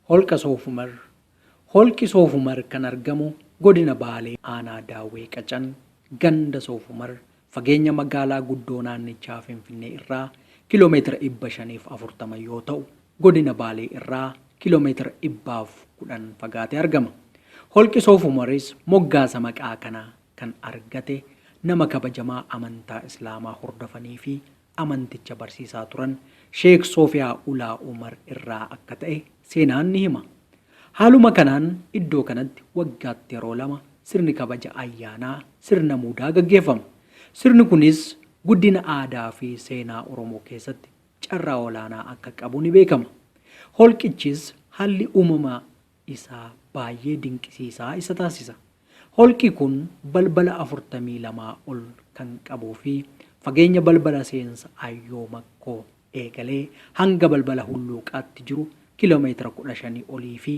Holqa Soofumar. Holqi Soofumar kan argamu godina Baalee aanaa Daawwee Qacan ganda Soofumar fageenya magaalaa guddoo naannichaa Finfinnee irraa kiiloomeetira 540 yoo ta'u, godina Baalee irraa kiiloomeetira 110 fagaatee argama. Holqi Soofumaris moggaasa maqaa kana kan argate nama kabajamaa amantaa Islaamaa hordofanii fi amanticha barsiisaa turan Sheek Soofiyaa Ulaa Umar irraa akka ta'e seenaan ni hima. Haaluma kanaan iddoo kanatti waggaatti yeroo lama sirni kabaja ayyaanaa sirna muudaa gaggeeffama. Sirni kunis guddina aadaa fi seenaa Oromoo keessatti carraa olaanaa akka qabu ni beekama. Holqichis haalli uumama isaa baay'ee dinqisiisaa isa taasisa. Holqi kun balbala 42 ol kan qabuu fi fageenya balbala seensa Ayyoo Makkoo eegalee hanga balbala Hulluuqaatti jiru kiiloomeetira 15 olii fi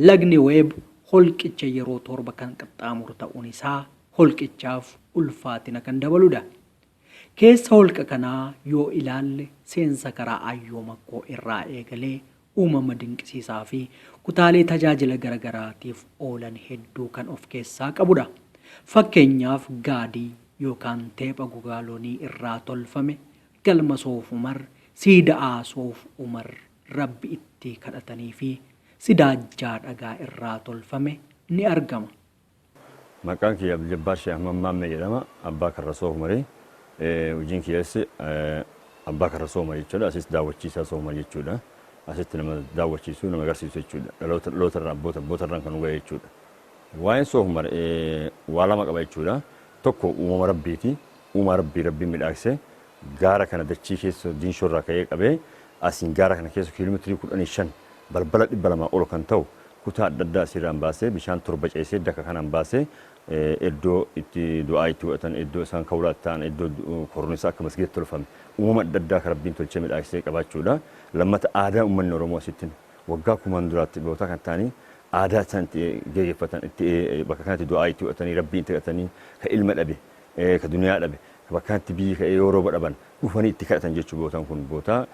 lagni Weeb holqicha yeroo 7 kan qaxxaamuru ta'uun isaa holqichaaf ulfaatina kan dabaludha. Keessa holqa kanaa yoo ilaalle seensa karaa Ayyoo Makkoo irraa eegalee uumama dinqisiisaa fi kutaalee tajaajila garagaraatiif oolan hedduu kan of keessaa qabudha. Fakkeenyaaf gaadii yookaan teepha gogaa loonii irraa tolfame, galma Soof Umar, siida'aa Soof Umar Rabbi itti kadhatanii fi sidaajjaa dhagaa irraa tolfame ni argama. Maqaan kiyya Abduljabbaar Sheekh Ahmad Maammee jedhama. Abbaa Karra Soof Umarii. Hojiin kiyyas Abbaa Karra Soof Umar jechuudha. Asis daawwachiisaa Soof Umar jechuudha. Asitti nama daawwachiisu, nama agarsiisu jechuudha. Dhaloota dhaloota irraa abboota abboota irraan kan nu gahe jechuudha. Waa'een Soof Umar waa lama qaba jechuudha. Tokko uumama Rabbiiti. Uumaa Rabbii Rabbiin midhaakse gaara kana dachii keessa diinshoo irraa ka'ee qabee asiin gaara kana keessa kiiloomeetirii 15 balbala 200 ol kan ta'u kutaa adda addaa asirraan baasee bishaan torba ceesee daka kanaan baasee iddoo itti du'aa itti godhatan, iddoo isaan kawlaa itti ta'an, iddoo kornisa akka masgiidatti tolfame, uumama adda addaa kan Rabbiin tolchee midhaagsee qabaachuudha. Lammata aadaa uummanni Oromoo asittiin waggaa kumaan duraatti bootaa kan ta'anii aadaa isaan itti geggeeffatan, itti bakka kanatti du'aa itti godhatanii, Rabbiin itti kadhatanii, ka ilma dhabe, ka duniyaa dhabe, ka bakka kanatti biyyi ka'ee yoo rooba dhaban dhufanii itti kadhatan jechuudha. Bootaan kun bootaa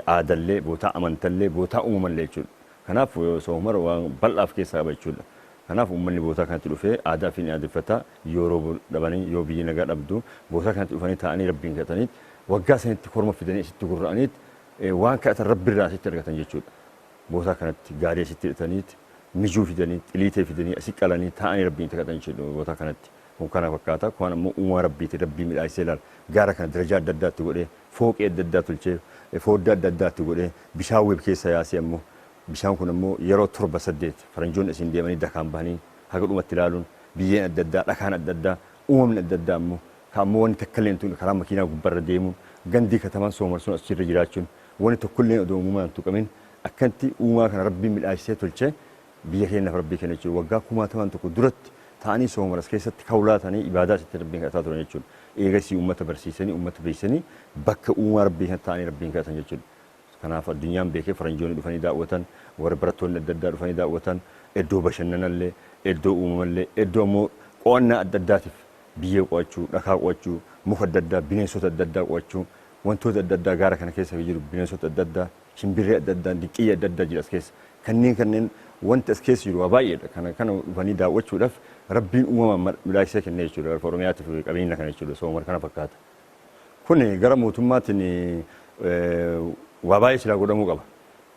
aadallee, bootaa amantallee, bootaa uumamallee jechuudha. Kanaaf Soofumar waan bal'aa of keessaa qaba jechuudha. Kanaaf uummanni bootaa kanatti dhufee aadaa ofii ni aadeffata. Yoo rooba dhabanii, yoo biyyi nagaa dhabdu bootaa kanatti dhufanii taa'anii Rabbiin kadhataniit waggaa sanitti korma fidanii asitti gurra'aniit waan kadhatan Rabbirraa asitti argatan jechuudha. Bootaa kanatti gaarii asitti hidhataniit mijuu fidanii, xiliitee fidanii asi qalanii taa'anii Rabbiin itti kadhatan jechuudha bootaa kanatti. Kun kana fakkaata. Kun ammoo uumaa Rabbiiti. Rabbii midhaagsee ilaala. Gaara kana darajaa adda addaatti godhee, fooqii adda addaa tolchee, fooddaa adda addaatti godhee, bishaan web keessa yaasee ammoo bishaan kun ammoo yeroo 7 8 faranjoonni asiin deemanii dakaan bahanii haga dhumatti ilaaluun biyyeen adda addaa, dhakaan adda addaa, uumamni adda addaa ammoo ka ammoo wanni takkallee hin tuqne karaa makiinaa gubbarra deemuun gandii katamaan Soomar sun achirra jiraachuun wanni tokkolleen odoo uumamaan hin tuqamin akkanatti uumaa kana Rabbiin midhaagsee tolchee biyya keenyaaf Rabbii kenna jechuudha. Waggaa kumaatamaan tokko duratti ta'anii Soomar as keessatti kawlaa ta'anii ibaadaa asitti Rabbiin kadhataa turan jechuudha. Eegasii uummata barsiisanii, uummata beeksisanii bakka uumaa Rabbii kana ta'anii Rabbiin kadhatan jechuudha. Kanaaf addunyaan beekee faranjoonni dhufanii daawwatan, warri barattoonni adda addaa dhufanii daawwatan, iddoo bashannanallee, iddoo uumamallee, iddoo ammoo qo'annaa adda addaatiif biyyee qo'achuu, dhakaa qo'achuu, muka adda addaa, bineensota adda addaa qo'achuu, wantoota adda addaa gaara kana keessa jiru bineensota adda addaa, shimbirree adda addaa, dinqiyyee adda addaa jira as keessa. Kanneen kanneen wanti as keessa jiru waa baay'eedha. Kana kana dhufanii daawwachuudhaaf Rabbiin uumamaan midhaagsee kennee jechuudha. Lafa Oromiyaatiif qabeenya kana jechuudha. Soomar kana fakkaata. Kun gara mootummaatiin waa baay'ee silaa godhamuu qaba.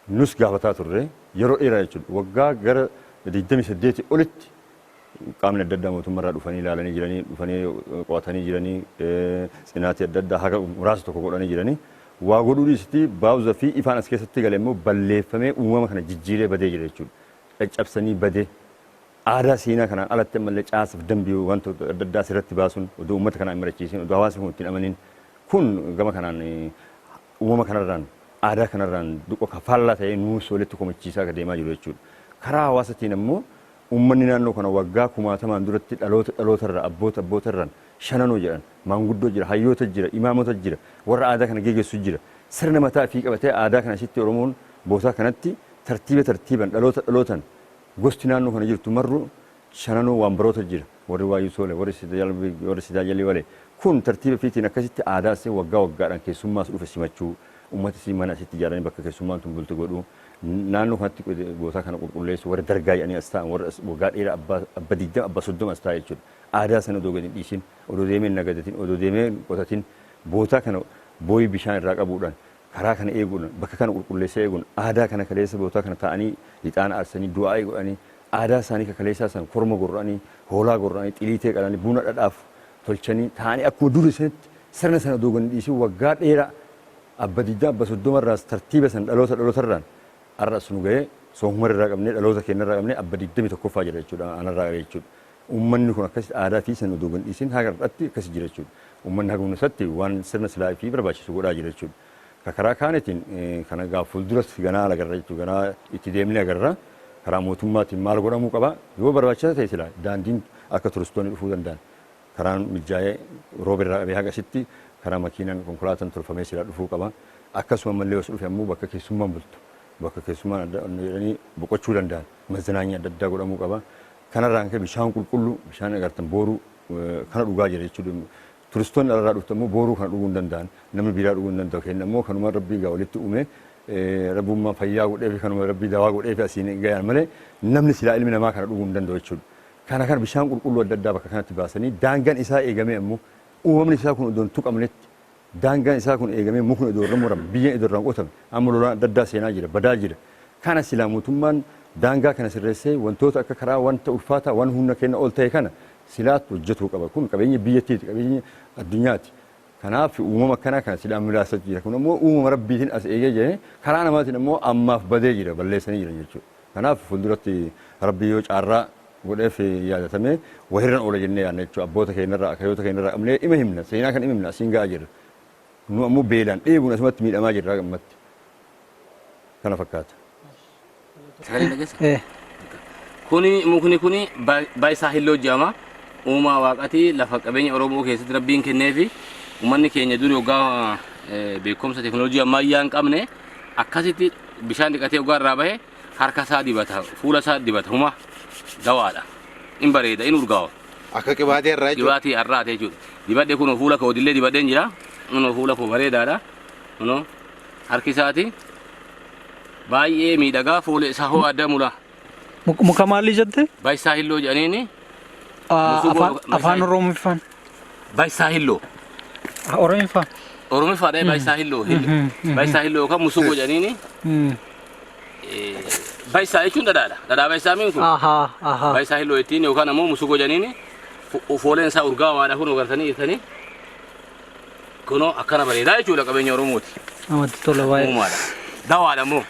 Nus gaafataa turre yeroo dheeraa jechuudha. Waggaa gara 28 olitti qaamni adda addaa mootummaarraa dhufanii ilaalanii jiranii, dhufanii qo'atanii jiranii, tsinaatii adda addaa haga muraasa tokko godhanii jiranii. Waa godhuu dhiisiti baawuza fi ifaan as keessatti gale immoo balleeffamee uumama kana jijjiiree badee jira jechuudha. Caccabsanii badee aadaa seenaa kanaan alatti ammallee caasaaf dambii wantoota adda addaa asirratti baasuun odoo uummata kanaa hin mari'achiisin, odoo hawaasni kun ittiin amaniin kun gama kanaan uumama kanarraan aadaa kanarraan duqa ka faallaa ta'ee nuus walitti komachiisaa akka deemaa jiru jechuudha. Karaa hawaasatiin ammoo uummanni naannoo kana waggaa kumaatamaan duratti dhaloota dhalootarraa abboota abbootarraan shananoo jedhan maanguddoo jira, hayyoota jira, imaamota jira, warra aadaa kana geggeessu jira. Sirna mataa ifii qabatee aadaa kana asitti Oromoon bootaa kanatti tartiiba tartiiban dhaloota dhalootan gosti naannoo kana jirtu marru shananoo waan baroota jira. Warri Waayyuu Soole, warri Sidaajalii Walee kun tartiiba ifiitiin akkasitti aadaa isii waggaa waggaadhaan keessummaas dhufe simachuu, uummata isii mana asitti ijaaranii bakka keessummaan tun bultu godhuu, Naannoo kanatti bootaa kana qulqulleessu warra dargaa jedhanii as taa'an, warra waggaa dheeraa abba 20, abba 30 as taa'e jechuudha. Aadaa sana odoo gadi hin dhiisin, odoo deemee hin nagadatin, odoo deemee hin qotatin, bootaa kana booyi bishaan irraa qabuudhaan, karaa kana eeguudhaan, bakka kana qulqulleessee eeguun, aadaa kana kaleessa bootaa kana taa'anii lixaana aarsanii, du'aa godhanii, aadaa isaanii kaleessaa sana korma gorra'anii, hoolaa gorra'anii, xiliitee qalanii, buna dhadhaaf tolchanii taa'anii akkuma durii sanitti sirna sana odoo gadi hin dhiisin waggaa dheeraa abba 20, abba 30 irraas tartiiba sana dhaloota dhalootarraan har'as nu ga'ee Soofumar irraa qabnee, dhaloota keenya irraa qabnee abba 21ffaa jira jechuudha, anarraa qabee jechuudha. Uummanni kun akkasitti aadaa fi sana odoo gadi hin dhiisin haga har'atti akkasi jira jechuudha. Uummanni haga humna isaatti waan sirna silaa fi barbaachisu godhaa jira jechuudha. Ka karaa kaanitiin kana gaa fuulduras ganaa agarra jechuudha. Ganaa itti deemnee agarra. Karaa mootummaatiin maal godhamuu qaba? Yoo barbaachisaa ta'e silaa daandiin akka turistoonni dhufuu danda'an karaan mijaa'ee rooba irraa qabee haga asitti karaa makiinaan konkolaataan tolfamee silaa dhufuu qaba. Akkasuma mallee os dhufe ammoo bakka keessummaan bultu, bakka keessummaan adda jedhanii boqochuu danda'an mazinaanyi adda addaa godhamuu qaba. Kanarraan ka'e bishaan qulqulluu, bishaan agartan booruu kana dhugaa jira jechuudha. Turistoonni alarraa dhuftu ammoo booruu kana dhuguu hin danda'an. Namni biiraa dhuguu hin danda'u. Kenna ammoo kanuma rabbii gaa walitti uume, rabbummaa fayyaa godhee fi kanuma rabbii dawaa godhee fi asiin gayan malee namni silaa ilmi namaa kana dhuguu hin danda'u jechuudha. Kana kana bishaan qulqulluu adda addaa bakka kanatti baasanii daangaan isaa eegamee ammoo uumamni isaa kun odoo hin tuqamnetti, daangaan isaa kun eegamee, mukni odoo irra murame, biyyeen odoo irraa hin qotamne, amma lolaan adda addaa seenaa jira, badaa jira. Kana silaa mootummaan daangaa kana sirreessee wantoota akka karaa, wanta ulfaataa, waan humna keenya ol ta'e kana silaatti hojjetuu qaba. Kun qabeenya biyyattiiti, qabeenya addunyaati. Kanaaf uumama akkanaa kana silaa milaasa jira. Kun ammoo uumama rabbiitiin as eegee jire, karaa namaatiin ammoo ammaaf badee jira, balleessanii jiran jechuudha. Kanaaf fuulduratti rabbi yoo caarraa godheef yaadatamee wahirran oola jennee yaadna jechuudha. Abboota keenyarraa, akayoota keenyarraa qabnee ima himna, seenaa kan ima himna, asiin ga'aa jirra. Nu ammoo beelaan dheebuun asumatti miidhamaa jirra ammatti. Kana fakkaata. Sagalee dhageessa? Kuni mukni kuni Baayisaa Hilloo jedhama. Uumaa waaqati lafa qabeenya Oromoo keessatti rabbiin kenneefi uummanni keenya duri waggaa beekumsa teekinooloojii ammayyaa hin qabne akkasitti bishaan dhiqatee waggaa irraa bahe harka isaa dibata, fuula isaa dibata, huma dawaadha. In bareeda, in urgaawa. Akka qibaatii irraa jechuudha. Qibaatii har'aati jechuudha. Dibadhe kunoo fuula koo dillee dibadheen jira. Kunoo fuula koo bareedaadha. Kunoo harki isaati baay'ee miidhagaa, fuula isaa hoo adda mula. Muka maalii jette? Baayisaa Hilloo jedhaniini. Afaan Oromoffaan. Baayisaa Hilloo. Oromoffaan. Oromiffaadha Baayisaa Hilloo. Baayisaa Hilloo yookaan Musugoo jedhaniini. Baayisaa jechuun dhadhaadha. Dhadhaa baayisaa miin kun. Baayisaa Hilloo ittiin yookaan ammoo Musugoo jedhaniini. Fooleen isaa urgaawaadha, kun agartanii jirtanii. Kunoo akkana bareedaa jechuudha, qabeenya Oromooti. Namatti tola baay'ee. Uumaadha. Dawaadha immoo.